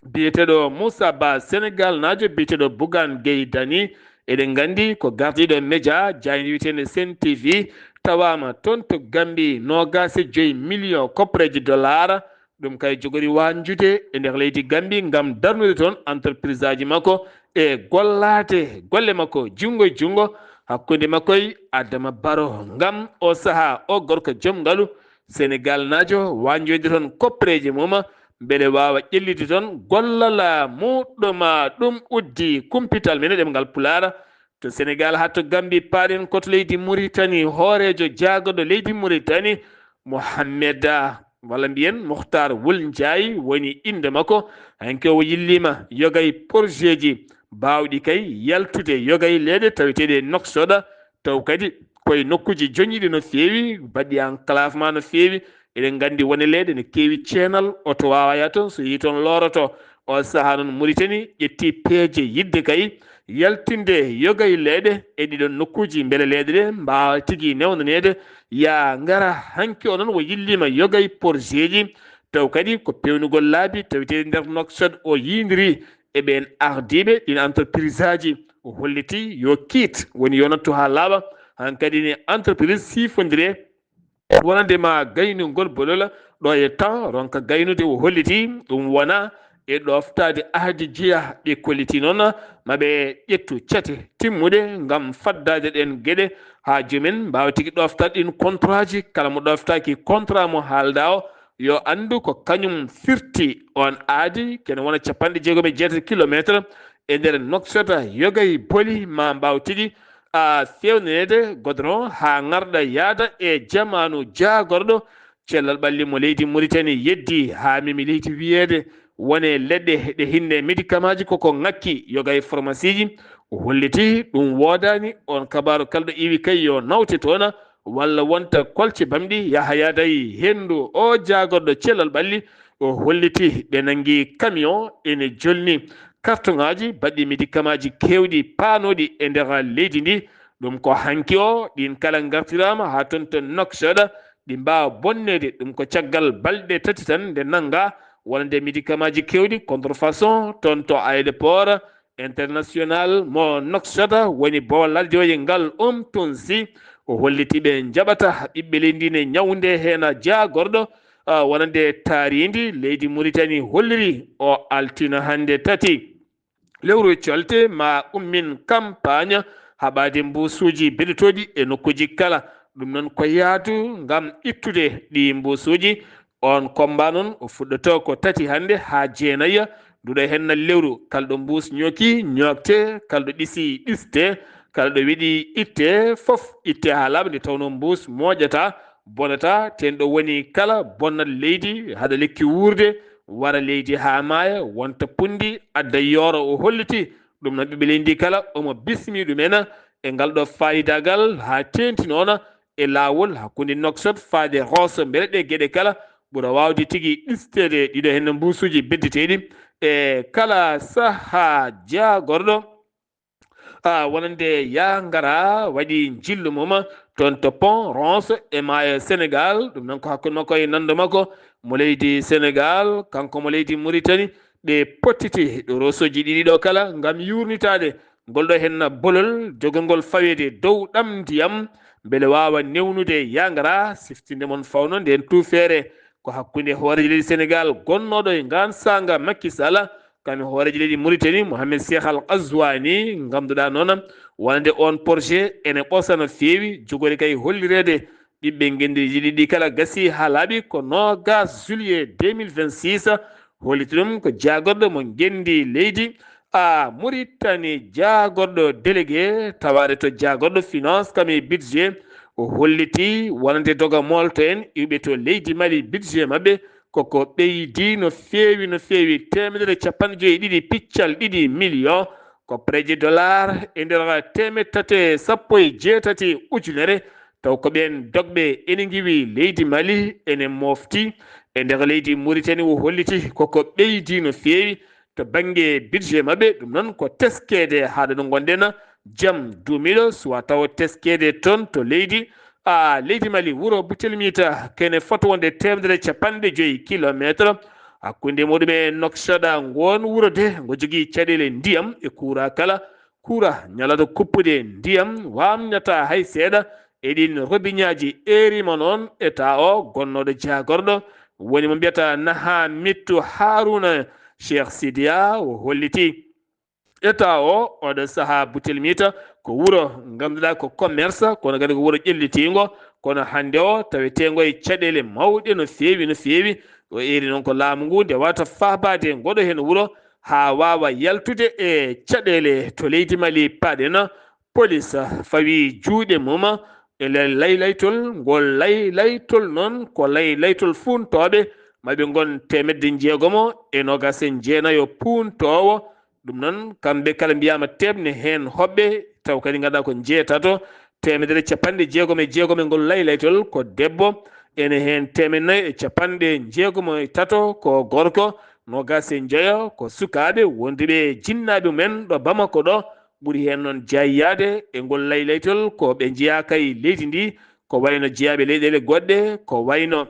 biyeteeɗo Moussa Ba, Senegal naajo biyeteeɗo Bougane Gueye Dany. Eɗen nganndi ko gardiiɗo média jaaynde wiyeteende Sen T V, tawaama toon to Gambi, noogaas e joy million koppareeji dollar. Ɗum kay jogori waanjude e nder leydi Gambi ngam darnude toon entreprise aji makko e gollaade golle makko junngo e junngo hakkunde makko e Adama Barrow. Ngam o sahaa, o gorko joom ngalu Senegal naajo waanjoyde toon koppareeji mum, mbele waawa ƴellitde toon gollal muɗɗum. Ɗum uddi kumpital men e ɗemngal Pulaar. To Senegal haa to Gambi, paaɗen ko to leydi Muritani, hooreejo jaagorɗo leydi Muritani, Mohammed, walla mbiyen Muhtar Wul Njaay woni innde makko. Hanki o yilliima yoga e porjeeji baawɗi kay yaltude yoga e leyɗe taweteeɗe e Nouakchott, taw kadi koye nokkuuji joñiiɗi no feewi, mbaɗɗi enclavement no feewi. Eɗen nganndi won e leyɗe ne keewi ceenal, oto waawa yaha toon, so yehii toon looroto. O sahaa noon Muritani ƴetti peeje yidde kay yaltinde yoga e leyɗe e ɗiɗon nokkuuji, mbele leyɗe ɗe mbaawa tigi newnaneede yaa ngara. Hanki o noon o yilliima yoga e porjeeji, taw kadi ko peewnugol laabi taweteeɗi nder Nouakchott o yiyondiri e ɓeen ardiiɓe ɗiin entreprise aji. O holliti yo kiit, woni yo nattu haa laaɓa. Hankadi ne entreprise siifondire wonande ma gaynugol bolol ɗo e temps ronka gaynude. O holliti ɗum wona e ɗoftaade ahdi jeya. Ɓe kolliti noon ma ɓe ƴettu cate timmuɗe ngam faddaade ɗeen geɗe haa jomen mbaawa tigi ɗoftaade ɗiin contrat ji. Kala mo ɗoftaaki contrat mo haalda o, yo anndu ko kañum firti oon aadi, kene wona capanɗe jeegom e jeetati kilomeetre e nder Nouakchott. Yoga e boli ma mbaaw tigi a feewnaneede godron haa ngarɗa yaada e jamaanu jaagorɗo cellal ɓalli mo leydi Muritani yeddi haa memi leydi wiyeede wone leɗɗe ɗe hinne médicament ji koko ŋakki yoga e pharmacie ji. O holliti ɗum woodaani, oon kabaaru kala ɗo iwi kay yo nawte toona walla wonta kolce bamɗi yaha yaada e henndu. O jaagorɗo cellal ɓalli o holliti ɓe nanngi camion ene jolni carton ŋaaji baɗɗi médicament ji keewɗi paanooɗi e nder leydi ndi. Ɗum ko hanki o ɗiin kala ngartiraama haa toon to Nouakchott, ɗi mbaawa bonneede. Ɗum ko caggal balɗe tati tan nde nannga wonande médicament ji keewɗi contrefaçon toon to aéroport international mo Nouakchott, woni bowal ladjooje ngal Umtunsi. O holliti ɓe njaɓata ɓiɓɓe leydi ndi ne ñawnde heen jaagorɗo, ah, wonande taariindi leydi Muritani holliri o altine hannde tati lewru colte ma ummin campagne haɓaade mbuusuuji beddotooɗi e nokkuuji kala. Ɗum noon ko yaadu ngam ittude ɗi mbuusuuji. Oon combat noon o fuɗɗoto ko tati hannde haa jeenayi. Nduɗo heen na lewru, kala ɗo mbuus ñooki ñookte, kala ɗo ɗisi ɗiste, kala ɗo weɗi itte, fof itte haa laaɓa. Nde tawnoo mbuus mooƴata, bonata, teen ɗo woni kala bonnat leydi, haɗa lekki wuurde, wara leydi haa maaya, wonta punndi, adda yooro. O holliti ɗum noon ɓiɓɓe leydi ndi kala, omo bismi ɗum en e ngal ɗo faayidaagal haa teenti noon e laawol hakkunde Nouakchott faade Rosso, mbele ɗe geɗe kala ɓura waawde tigi ɗisteede ɗiɗo heen mbuusuuji beddeteeɗi e kala sahaa jaagorɗo. Ah, wonande yaa ngara waɗi njillu mum toon to Pont Rosso e maayo Senegal. Ɗum noon ko hakkunde makko e nanndo makko mo leydi Senegal, kanko mo leydi Muritani. Ɗe pottiti ɗo Rosoji ɗiɗi ɗo kala ngam yuurnitaade ngol ɗo heen bolol jogorngol faweede dow ɗam ndiyam, mbele waawa newnude yaa ngara. Siftinde mon fawno ndeen tuufeere ko hakkunde hooreejo leydi Senegal gonnooɗo e ngaan saanga Macky Sall, kam e hooreejo leydi Muritani Mohamed Cheikh Al Ghazouani. Nganduɗaa noon wonande oon projet ene ɓosa no feewi, jogori kay hollireede ɓiɓɓe ngenndi ɗiɗi ɗi kala gasi haa laaɓi ko noogas juillet deux mille vingt-six. Holliti ɗum ko jaagorɗo mo ngenndi leydi, a Muritani jaagorɗo délégué tawaade to jaagorɗo finance kam e budget, o holliti wonande doga moolto en iwɓe to leydi Mali budget maɓɓe koko ɓeydi no feewi no feewi, teemedere capanɗe joyi e ɗiɗi piccal ɗiɗi million ko preje dollar e nder teemeɗɗe tati e sappo e jeetati ujunere. Taw ko ɓeen dogɓe ene ngiwi leydi Mali, ene mofti e nder leydi Muritani, o holliti koko ɓeydi no feewi to bannge budget maɓɓe. Ɗum noon ko teskeede haa ɗo ngonɗen jam duumiiɗo, suwa taw teskeede toon to leydi a leydi Mali, wuro Butelmita, kene foto wonde teemedere capanɗe joyi kilometre hakkunde muɗum e Noksoɗa. Ngoon wuro de ngo jogii caɗeele ndiyam e kuura kala. Kuura ñalata kuppude ndiyam, waamñata hay seeɗa e ɗiin robiñaaji. Erima noon eta o gonnooɗo jaagorɗo woni mo mbiyata Naha Mittu Haruna Cheikh Sidiya, o holliti eta o oɗo sahaa Butelmita ko wuro ngannduɗaa ko commerce, kono kadi ko wuro ƴellitiingo, kono hannde o taweteengo e caɗeele mawɗe no feewi no feewi. O eeri noon ko laamu ngu nde wata faabaade ngoɗo heen wuro haa waawa yaltude e caɗeele to leydi Mali. Paɗen, polis fawi juuɗe mum e nder laylaytol. Ngol laylaytol noon ko laylaytol fuuntooɓe, maɓe ngon teemedde njeegomo e noogaas e jeenayo puuntoowo. Ɗum noon, kamɓe kala mbiyaama teemne heen hoɓɓe, taw kadi ngannduɗaa ko njeetato, teemedere capanɗe jeegom e jeegom e ngol laylaytol ko debbo, ene heen teemedde nayi e capanɗe jeegom e tato ko gorko, noogaas e njoyo ko sukaaɓe wonduɓe e jinnaaɓe mumen ɗo Bamako ɗo. Ɓuri heen noon jaayiyaade e ngol laylaytol ko ɓe njeyaaka e leydi ndi, ko wayno jeyaaɓe leyɗeele goɗɗe, ko wayno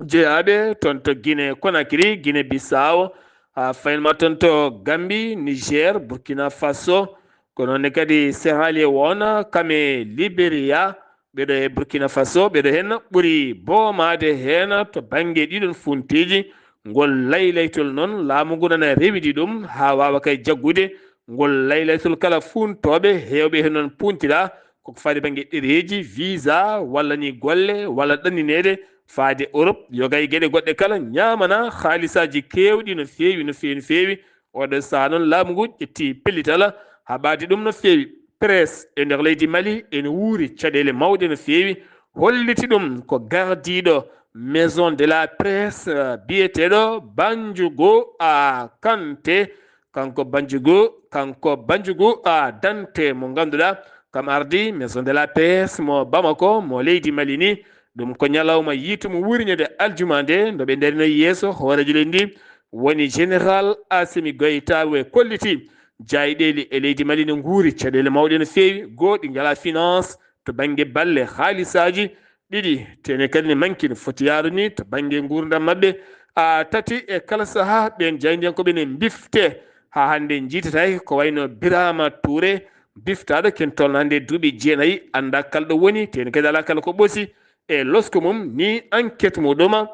jeyaaɓe toon to Guinée Conakry, Guinée Bissau, haa faynma toon to Gambie, Niger, Burkina Faso, ko noon ne kadi Sierra Leone, kam e Liberia, ɓeɗo e Burkina Faso, ɓeɗo heen ɓuri boomaade heen to bannge ɗiɗon funtiiji. Ngol laylaytol noon, laamu ngu nana rewidi ɗum haa waawa kay jaggude ngol laylaytol kala fuuntooɓe heewɓe heen noon puuntira koko faade bannge ɗereeji, visa, walla ni golle, walla ɗannineede faade Europe, yoga e geɗe goɗɗe kala, ñaamana haalisaaji keewɗi no feewi, no feewi, no feewi. Oɗo sahaa noon, laamu ngu ƴetti pellital, haɓaade ɗum no feewi. Presse e nder leydi Mali ene wuuri caɗeele mawɗe no feewi, holliti ɗum ko gardiiɗo Maison de la Presse, eh, biyeteeɗo Banjugu a Kante, kanko Banjugu, kanko Banjugu a Dante mo ngannduɗaa kam ardi Maison de la Presse mo Bamako mo leydi Mali ni. Ɗum ko ñalawma yiitumo wuuri ñande aljuma nde, nde ɓe ndarino yeeso hooreejo leydi ndi, woni Général Assimi Goïta, e kolliti jaayiɗeeli e leydi Mali ne nguuri caɗeele mawɗe no feewi, goo ɗi ngalaa finance to bannge balle haalisaaji, ɗiɗi tene kadi ne manki no foti yaarude ni to bannge nguurndam maɓɓe. A tati e kala sahaa ɓeen jaayndiyankooɓe ne mbifte haa hannde njiitataake ko wayno Birama Touré, biftaaɗo ken tolno hannde duuɓi jeenayi, anndaa kala ɗo woni, tene kadi alaa kala ko ɓoosi e losko mum, ni enquête muɗum.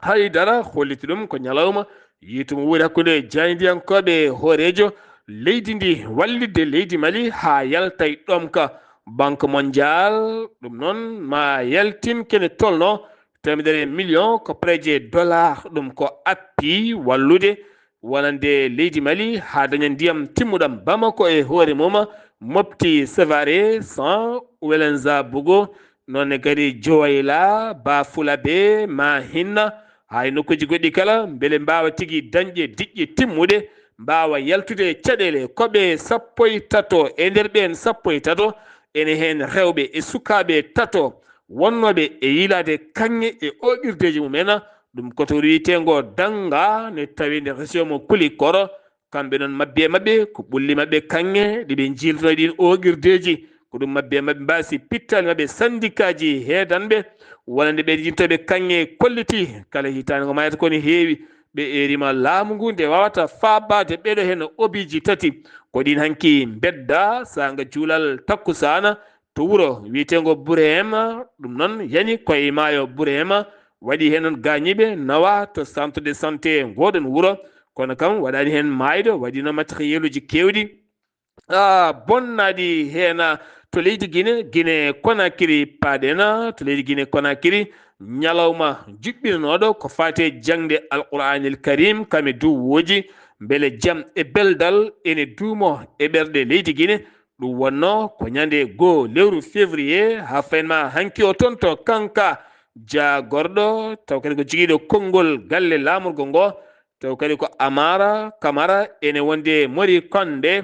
Haydara holliti ɗum ko ñalawma yiitumo wuuri hakkunde jaayndiyankooɓe hooreejo leydi ndi wallitde leydi Mali haa yalta e ɗomka. Banque Mondiale ɗum noon ma yaltin kene tolno teemedere million ko preje dollar, ɗum ko appi wallude wonande leydi Mali haa daña ndiyam timmuɗam. Bamako e hoore mum, Mopti, Sévaré, San, Ouelenzabougo, noon ne kadi Djouaïla, Bafulabe, Mahin, haa e nokkuuji goɗɗi kala, mbele mbaawa tigi dañde diƴƴe timmuɗe, mbaawa yaltude e caɗeele. Ko ɓe sappo e tato, e nder ɓeen sappo e tato, ene heen rewɓe e sukaaɓe tato wonnooɓe e yiilaade kaŋŋe e ooɓirdeeji mumen. Ɗum ko to wiyeteengo Dannga, ne tawi nder région mo Kulikoro. Kamɓe noon, mabbe maɓɓe ko ɓulli maɓɓe kaŋŋe ɗi ɓe njiiltono e ɗiin ooɓirdeeji. Ko ɗum mabbe maɓɓe mbaasi pittaali maɓɓe, sandikaaji heedanɓe wonande ɓe jintooɓe kaŋŋe kolliti kala hitaande ko maayata ko ne heewi. Ɓe eerima laamu ngu nde waawata faabaade ɓeɗo heen obiiji tati. Ko ɗiin hanki mbedda saanga juulal takkusaana to wuro wiyeteengo Burema, ɗum noon yani koye maayo Burema, waɗi heen noon gaañiiɓe nawa to centre de santé ngoɗon wuro, kono kam waɗaani heen maayɗo, waɗino matériel uji keewɗi, ah, bonnaaɗi heen, ah, to leydi Guinée, Guinée Conakry, paaɗen, ah, to leydi Guinée Conakry, ñalawma juɓɓinanooɗo ko faati e jaŋde Alqur'aanil Karim, kam e duwooji, mbele jam e beldal ene duumo e ɓerɗe leydi Gine. Ɗum wonnoo ko ñande goo lewru février haa faynma hanki o toon to Kanka jaagorɗo, taw kadi ko jogiiɗo konngol galle laamorgo ngo, taw kadi ko Amara Kamara ene wonde Mori Konde.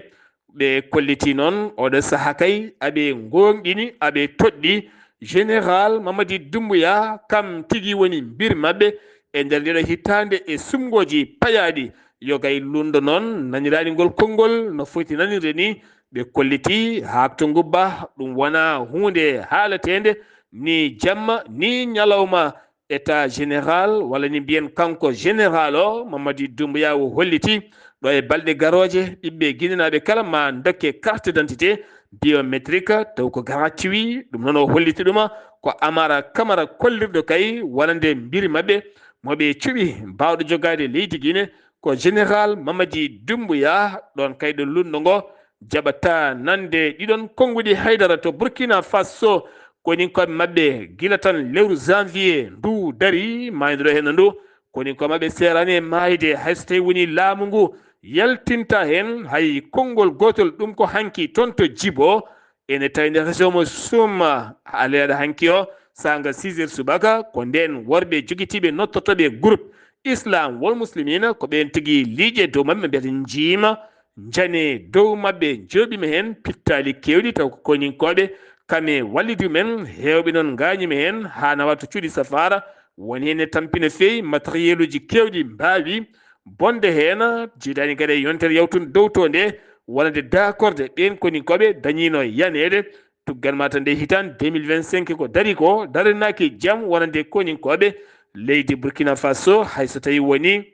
Ɓe kolliti noon oɗo saha kay aɓe ngooŋɗini, aɓe toɗɗi Général Mamadi Doumbouya, kam tigi woni mbir maɓɓe e nder ndeɗo hitaande e sumngooji payaaɗi. Yo gay lundo noon naniraani ngol konngol no foti nanirde ni, ɓe kolliti haakto ngubba ɗum wona huunde haalateende ni jamma ni ñalawma. État général walla ni mbiyen kanko général o Mamadi Doumbouya o holliti ɗo e balɗe garooje ɓiɓɓe guinénaaɓe kala ma dokke carte d'identité biométrique taw ko gratuit. Ɗum noon o holliti ɗuma ko Amara Kamara kollirɗo kay wonande mbiri maɓɓe moɓe cuɓi mbawɗo jogaade leydi Guinée ko général Mamadi Doumbouya. Ɗon kay ɗo lunndo ngo jaɓata nande ɗiɗon konnguɗi haydara to Burkina Faso. Koninkooɓe maɓɓe gila tan lewru janvier ndu dari maayduɗo heen ndu. Koninkooɓe maɓɓe seerani e maayde hay so tawi woni laamu ngu yaltinta heen hay konngol gootol. Ɗum ko hanki toon to Jibo. Ene tawi nder région mo Suma, aleeɗa hanki o saanga six heures subaka ko ndeen worɓe jogitiiɓe nottotooɓe groupe Islam wol Muslimina ko ɓeen tigi liiƴe dow maɓɓe mbiyata njiima njane dow maɓɓe njooɓima heen pittaali keewɗi taw ko koninkooɓe kame wallidi men heewɓe noon ngaañima heen haa nawa to cuuɗi safaara. Woni heen e tampina feewi matériel uji keewɗi mbaawi bonde heen. Jiidaani kadi e yontere yawtunde dow to nde wonande daakorde ɓeen koninkooɓe dañiino yaneede. Tuggal mata nde hitaande deux mille vingt-cinq ko dari ko daranaaki jam wonande koninkooɓe leydi Burkina Faso hay so tawi woni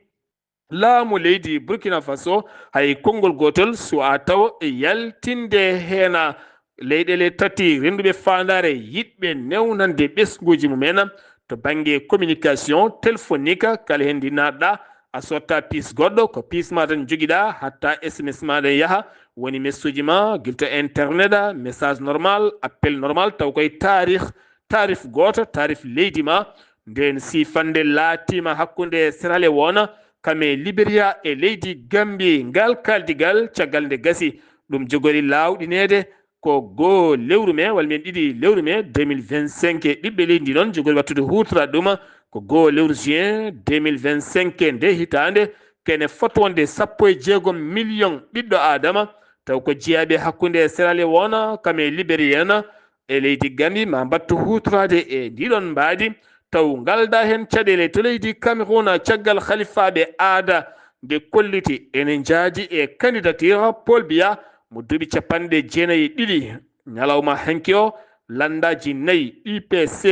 laamu leydi Burkina Faso hay konngol gootol suwaa taw e yaltinde heena leyɗeele tati rennduɓe faandaare yiɗɓe newnande ɓesnguuji mumen to bannge communication téléphonique kala heen ndi naatɗa a sotta piis goɗɗo ko piis ma tan jogiɗa hatta S M S ma ɗen yaha woni message uji ma gila to internet message normal appel normal taw koye taarih taarif gooto taarif leydi ma. Nden sifande laatima hakkunde Sierra Leone kame Liberia e leydi Gambie ngal kaldigal caggal nde gasi ɗum jogori laawɗineede ko goo lewru me walla mbiyen ɗiɗi lewru me deux mille vingt-cinq. Ɓiɓɓe leydi ndi noon jogori wattude huutoraade ɗuma ko goo lewru juin deux mille vingt-cinq nde hitaande kene foti wonde sappo e jeegom million ɓiɗɗo aadama taw ko jeyaaɓe hakkunde Sierra Leone kame Liberia en e leydi Gambie ma mbattu huutoraade e ndiɗon mbaadi taw ngalda heen caɗeele to leydi Cameroun caggal halifaaɓe aada nde kolliti ene njaadi e candidature Paul Biya mo duuɓi capanɗe jeenayi e ɗiɗi. Ñalawma hanki o lanndaaji nayi U P C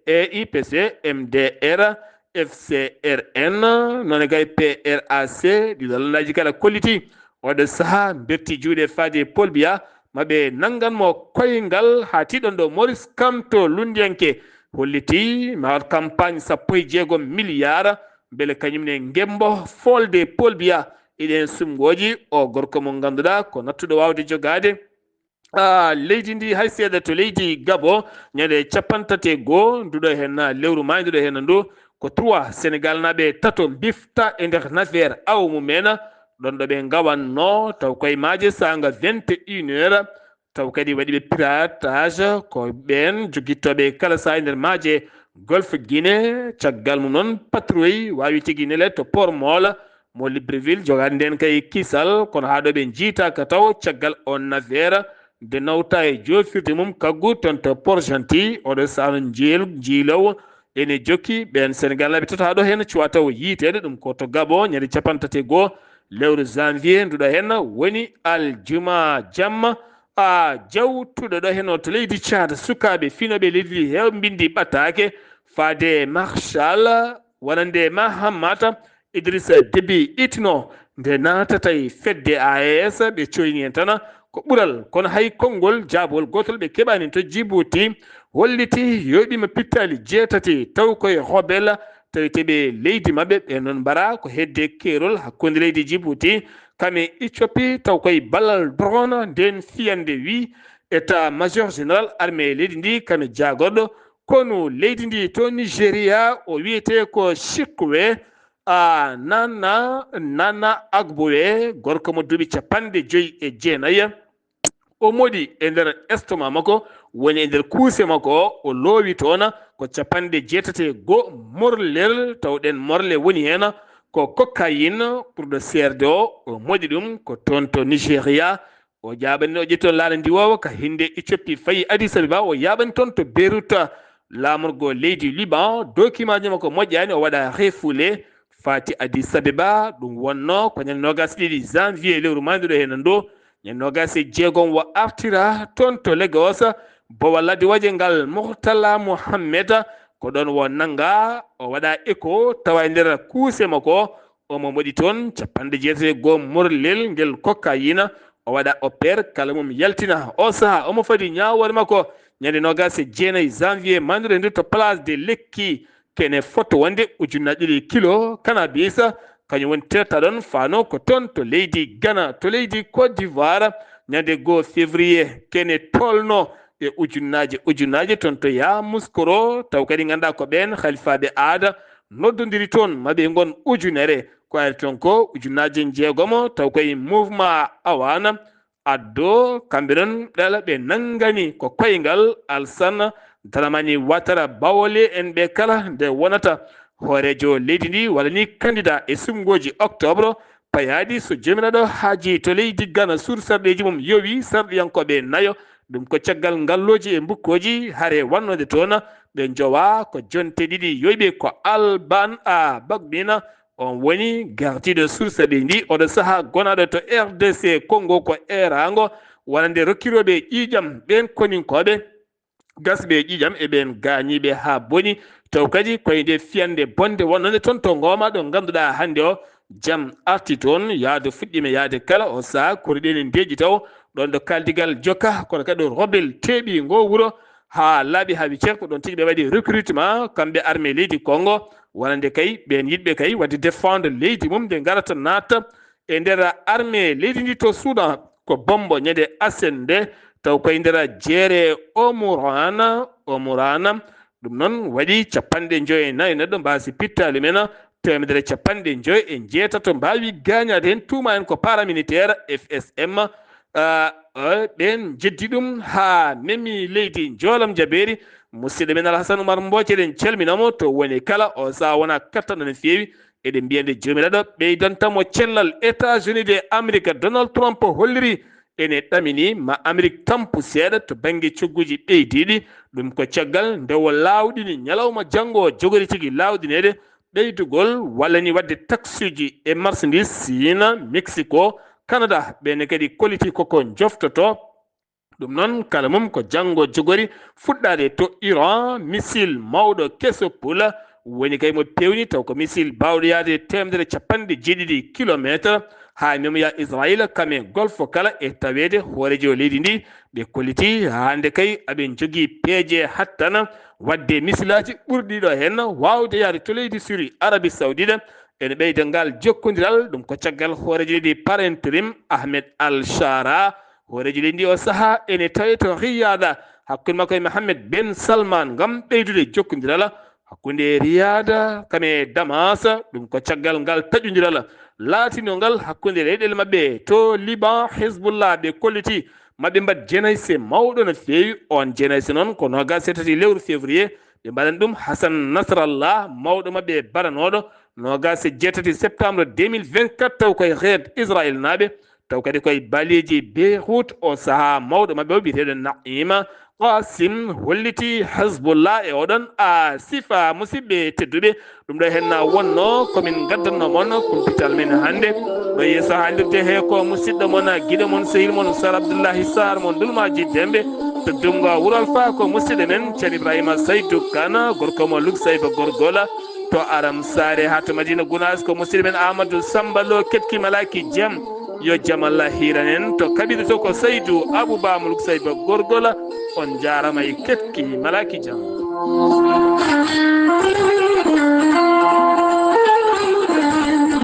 e U P C M D R F C R N noone gay P R A C ɗiɗo lanndaaji kala kolliti oɗo saha berti juuɗe faade Paul Biya maɓe nannganmo koyngal haa tiɗon ɗo Maurice Kamto lunndiyanke holliti ma waɗ campagne sappo e jeegom milliard mbele kañum ne ngembo folde Paul Biya e ɗen sumngooji. O gorko mo ngannduɗaa ko nattuɗo waawde jogaade leydi ndi hay seeɗa to leydi Gabo ñande capanɗe tati e goo nduɗo heen lewru maaynduɗo heen ndu ko trois Sénégal naɓe tato mbifta e nder navire aw mumen ɗon ɗo ɓe ngawanno taw koye maaje saanga vingt et une heures taw kadi waɗiɓe piratage ko ɓeen jogittooɓe kala saha e nder maaje Golfe Guinée. Caggal mum noon patrouille wawi tigi nele to Port Mool mo Libreville jogaade nden kay kisal kono haa ɗo ɓe njiitaaka taw caggal on navire nde nawta e joofirde mum kaggu toon to Port Gentil oɗo saano njeel njiilowo ene jokki ɓeen Sénégal naɓe tata ɗo heen cuwa taw yiiteede ɗum ko to Gabo ñande capanɗe tati e goo lewru janvier nduɗo heen woni aljuma jamma a jawtuɗo ɗo heen o to leydi Tchad sukaaɓe finooɓe leydi ndi heew mbindi ɓattaake faade Marshal wonande ma hammata Idrissa Déby itno nde naatata e fedde A E S ɓe coyni en tan ko ɓural kono hay konngol jaabol gootol ɓe keɓani to Djibouti holliti yoɓima pittaali jeetati taw koye hobel tawi teɓe leydi maɓɓe ɓe noon mbara ko hedde keerol hakkunde leydi Djibouti kame Ethiopie taw koye ballal drone nden fiyande wi état major général armée leydi ndi kame jaagorɗo konu leydi ndi to Nigeria o wiyete ko Chikwe a nana nana agbowe gorko mo duuɓi capanɗe joyi e jeenayi. O moɗi e nder estoma makko, woni e nder kuuse makko o, o loowi toon ko capanɗe jeetati e goo morlel, tawɗen morle woni heen ko cocaïne ɓurɗo seerde o, o moɗi ɗum ko toon to Nigeria. O jaaɓani, o ƴetti toon laana ndiwoowa ka hinnde Ethiopie, fayi Addis Abeba, o yaaɓani toon to Beirut, laamorgo leydi Liban, document ji makko moƴƴaani, o waɗa refoulé, faati Addis Abeba. Ɗum wonnoo ko ñande noogaas e ɗiɗi janvier lewru maayduɗo heen ndu. Ñande noogaas e jeegom o artira toon to Lagos, boowal ladde waje ngal Murtala Mohammed, ko ɗoon o nannga, o waɗa écho, tawa e nder kuuse makko, omo moɗi toon capanɗe jeetati e goo morlel ngel cocaïne, o waɗa opère, kala mum yaltina. O sahaa omo fadi ñaawoore makko ñande noogaas e jeenayi janvier maayduɗo ndu to place de Lekki, kene foto wonde ujunnaaje ɗiɗi kilo cannabis, kañum woni tertaɗon fano ko toon to leydi Ghana. To leydi Côte d'Ivoire, ñande goo février, kene tolno e ujunnaaje ujunnaaje toon to Yamoussoukro, taw kadi ngannduɗaa ko ɓeen halifaaɓe aada noddondiri toon, ma ɓe ngon ujunere, ko ari toon ko ujunnaaje njeegomo, taw koye mouvement Awana. Addo, kamɓe noon ɗala ɓe nanngani ko koyngal Alassane Dramane Ouattara, Bawole en ɓe kala nde wonata hooreejo leydi ndi, walla ni candidat e suɓngooji octobre payaaɗi, so joomiraaɗo haaji, to leydi Ghana suur sarɗeeji mum yowi sarɗiyankooɓe nayo. Ɗum ko caggal ngallooji e mbukkooji hare wannode toon, ɓe njowa ko jonte ɗiɗi yoyɓe ko Alban a Bagbina, on woni gardiiɗo source ɗi ndi oɗo sahaa gonaaɗo to R D C Congo ko eeraango, wonande rokkirooɓe ƴiiƴam ɓeen koninkooɓe, gasɓe ƴiiƴam e ɓeen gaañiiɓe haa boni. Taw kadi koye nde fiyannde bonde wonnande toon to Ngooma, ɗo ngannduɗaa hannde o jam arti toon, yaadu fuɗɗiima yaade kala o sahaa, kori ɗe ne ndeeƴi taw, ɗoon ɗo kaaldigal jokka, kono kadi ɗo rebelle teeɓi ngo wuro, haa laaɓi haa wi cer, ko ɗoon tigi ɓe waɗi recrutement, kamɓe armée leydi Congo, wonande kay ɓeen yiɗɓe kay waɗde défendre leydi mum, nde ngarata naata e nder armée leydi ndi to Soudan, ko bombo ñande asen nde, taw koye nder jeere Omorana, Omorana, ɗum noon waɗi capanɗe njoyo e nayo neɗɗo mbaasi pittaali men, teemedere capanɗe njoyo e njeetato mbaawi gaañaade heen, tuuma en ko paramilitaire F S M, ah, eh, ɓeen njeddi ɗum haa memi leydi njoolam jabeeri. Musidɗo men Alhasan Umar Mbooc, eɗen calmina mo to woni kala, o sahaa wona kattanɗo no feewi. Eɗen mbiya nde joomiraaɗo ɓeydanta mo cellal. États-Unis de Amérique, Donald Trump holliri ene ɗamini ma Amérique tampu seeɗa to bannge cogguuji ɓeydiiɗi. Ɗum ko caggal nde o laawɗini ñalawma janngo o jogori tigi laawɗineede ɓeydugol walla ni waɗde taxuji e marchandise Siina, Mexico, Canada. Ɓeene kadi kolliti koko njoftoto. Ɗum noon, kala mum ko janngo jogori fuɗɗaade to Iran, missile mawɗo keso pula woni kay mo pewni, taw ko missile baawɗo yahde teemedere capanɗe jeeɗiɗi kilomeetre, haa memoya Israël, kame golfo kala e taweede hooreejo leydi ndi. Ɓe kolliti hannde kay aɓe njogii peeje hattana waɗde misilaaji ɓurɗi ɗo heen waawde yahde to leydi Siri, Arabie Saoudite. Ene ɓeyda ngal jokkondiral, ɗum ko caggal hooreejo leydi par intérim Ahmed Al Shara. Hooreejo leydi ndi o sahaa ene tawee to Riyada hakkunde makko e Mohammed Ben Salman ngam ɓeydude jokkondiral hakkunde Riyada kam e Damas. Ɗum ko caggal ngal taƴondiral laatinongal hakkunde leyɗeele maɓɓe to Liban. Hezbollah ɓe kolliti maɓe mbaɗ jenayse mawɗo no feewi. On jenayse noon ko noogaas e tati lewru février. Ɓe mbaɗan ɗum Hassan Nasrallah, mawɗo maɓɓe baranooɗo, noogaas e jeetati septembre deux mille vingt-quatre, taw koye reed Israël naaɓe, taw kadi koye baleeji Beyrouth. O sahaa mawɗo maɓɓe o biyeteeɗo Naima Qasim holliti Hezbollah e oɗon a sifa. Musidɓe tedduɓe, ɗum ɗo henna wonno ko min ngaddanno mon kumpital men hannde. Ɗo yeeso haalirde he ko musidɗo mon, giɗo mon, sehil mon, Sar Abdullahi Sar mon Dulmaji Dembe. To Dungo Wuro Alfa ko musidɗo men Ceerno Ibrahima Saydu Kana, gorko mo Luksayba Gorgola. To Aram Saare haa to Madina Gunaas ko musidɗo men Amadou Samba Lo, ketki malaki jam. Yo jam Allah hiiran en. To Kaɓirɗe to ko Saydu Abu Ba mo Luksayba Gorgola. On njaarama e ketki malaki jam.